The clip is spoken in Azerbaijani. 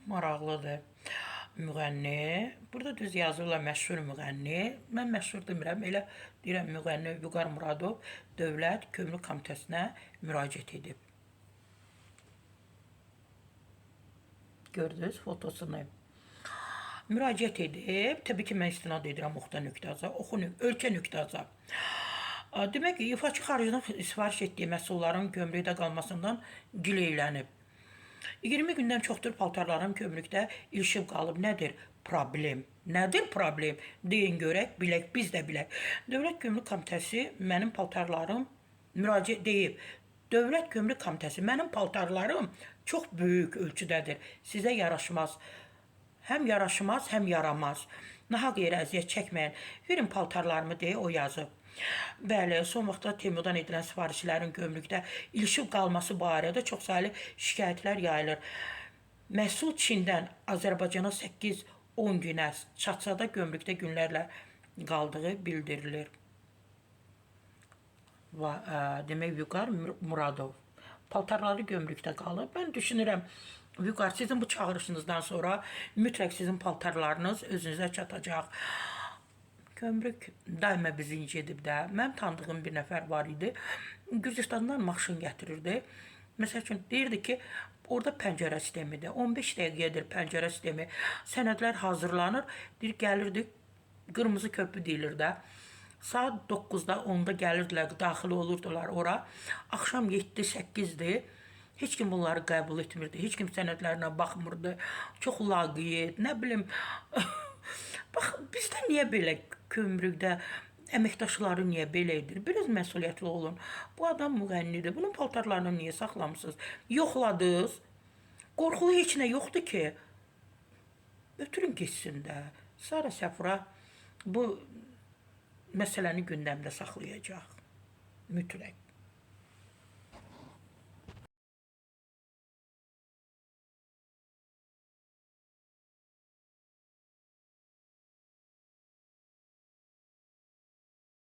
Maraqlıdır. Müğənni. Burada düz yazırlar məşhur müğənni. Mən məşhur demirəm, elə deyirəm müğənni Vüqar Muradov Dövlət Gömrük Komitəsinə müraciət edib. Gördünüz fotosunu. Müraciət edib. Təbii ki, mən istinad edirəm oxda.az-a, oxu ölkə.az-a. Demək ki, ifaçı xaricdən sifariş etdiyi məhsulların gömrükdə qalmasından gileylənib. 20 gündən çoxdur paltarlarım gömrükdə ilişib qalıb. Nədir problem? Nədir problem? Deyin görək, bilək, biz də bilək. Dövlət Gömrük Komitəsi mənim paltarlarım müraciət deyib. Dövlət Gömrük Komitəsi mənim paltarlarım çox böyük ölçüdədir. Sizə yaraşmaz. Həm yaraşmaz, həm yaramaz. Nahaq yerə əziyyət çəkməyin. Verin paltarlarımı deyə o yazıb. Bəli, son vaxtlar Temudan edilən sifarişlərin gömrükdə ilişib qalması barədə çoxsaylı şikayətlər yayılır. Məhsul Çindən Azərbaycana 8-10 günə çatsa da gömrükdə günlərlə qaldığı bildirilir. Va, demək Vüqar Muradov paltarları gömrükdə qalıb. Mən düşünürəm, Vüqar, sizin bu çağırışınızdan sonra mütləq sizin paltarlarınız özünüzə çatacaq. Gömrük daima bizi incidib də. Mənim tanıdığım bir nəfər var idi. Gürcüstandan maşın gətirirdi. Məsəl üçün deyirdi ki, orada pəncərə sistemidir. 15 dəqiqədir pəncərə sistemi. Sənədlər hazırlanır. Deyir, gəlirdi, qırmızı köprü deyilir də. Saat 9-da, 10-da gəlirdilər, daxil olurdular ora. Axşam 7-8-dir. Heç kim bunları qəbul etmirdi. Heç kim sənədlərinə baxmırdı. Çox laqeyd, nə bilim. Bax, bizdə niyə belə kömrükdə əməkdaşları niyə belə edir? Biraz məsuliyyətli olun. Bu adam müğənnidir. Bunun paltarlarını niyə saxlamısınız? Yoxladınız. Qorxulu heç nə yoxdur ki. Ötürün getsin də. Sara Səfura bu məsələni gündəmdə saxlayacaq. Mütləq.